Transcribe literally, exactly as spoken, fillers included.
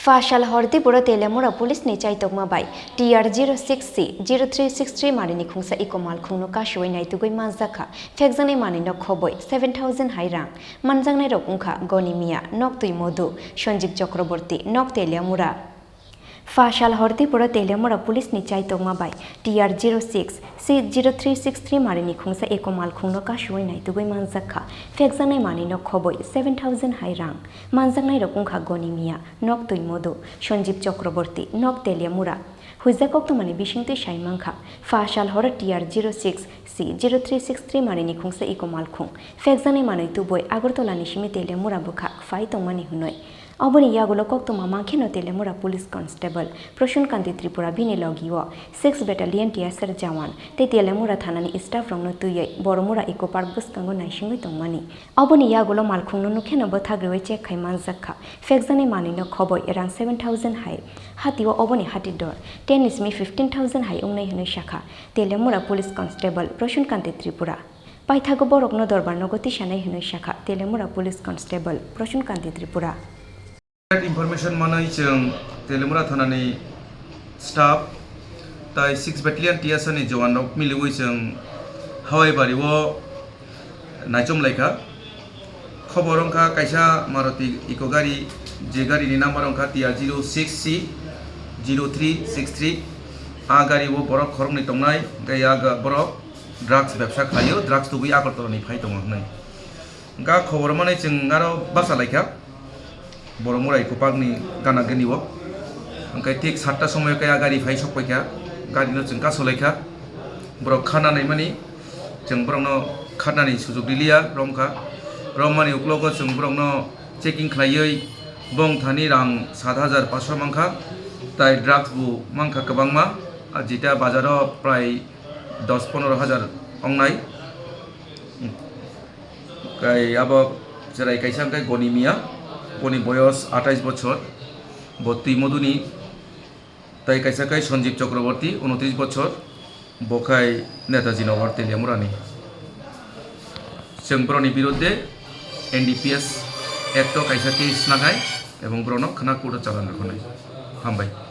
Pha sal hor Tripura Teliamura Police ni chaitokma bai T R zero six C zero three six three manwi ni khungsa iko malkhungno kasuwi naitugwi manjakha, phekjaknai manwino khoboi seven thousand hai rang. Manjaknairok wngkha Goni Miya, nok Twi Modu, Sanjeev Chakraborty, nok Teliamura. Pha sal hor Tripura Teliamura Police ni chaitokma bai T R zero six C zero three six three manwi ni khungsa eko malkhungno kasuwi naitugwi manjakha, phekjaknai manwino khoboi seven thousand hai rang. Manjaknairok wngkha Goni Miya, nok Twi Modu, Sanjeev Chakraborty, nok Teliamura. Huijak koktwmani bisingtwi sai mankha, pha sal horo T R zero six C zero three six three manwi ni khungsa iko malkhung, phekjaknai manwi tubui Agartala ni simi Teliamura bwkha phai tongmani hwnwi. Oboni yagulo koktwma mankheno Teliamura Police Constable Prasun Kanti Tripura bini logio six Battalion T S R jawan tei Teliamura thanani staff rokno twiwi Boromura Eco Park bwskango naisingwi tongmani. Oboni yagulo malkhungno nukheno bwthak rwui check khai manjakha, phekjaknai manwino khoboi rang seven thousand hai. Hatio oboni hati dor ten ni simi fifteen thousand hai wngnai hwnwi sakha Teliamura Police Constable Prasun Kanti Tripura. Paithago borokno dorbar nogo tisanai hwnwi sakha Teliamura Police Constable Prasun Kanti Tripura. Information manwi chwng Teliamura thanani staff tai six Battalion T S R ni jawan rok miliwi chwng Hawai Bari o naichom laikha. Khobor wngkha kaisa Maruti Eco gari, je gari ni number wngkha T R zero six C zero three six three. A gari o borok khoroknwi tongnai, tei a ga-, borok drugs bebsa khlaio, drugs tubui Agartala ni phai tongo hwnwi. Hwnkha khobor manwi chwng aro bacha laikha, Boromura Eco Park ni gana gini o. Hwnkhe thik satta somoyo khe a gari phai sok paikha, gari no chwng kaso laikha. Borok khana naimani, chwng borokno khanani sujuk riliya, romkha. Romani uklogo chwng borokno checking khlaiwi bong thani rang sat hajar paanso mankha, tai drugs bo mankha kwbangma, a jeta bazaro prai dos ponero hajar ongnai. Kai abo cherai kaisa hwnkhe Goni Miya, boni boyos atais bochor, bo Twi Moduni, tai kaisa kai Sanjeev Chakraborty, unotris bochor, bo khai Netaji Nagar Teliamurani. Chwng boroni biruddhe N D P S Act o kaisa case nakhai, ebong borokno khwna court o challan rwkhanai. Hambai.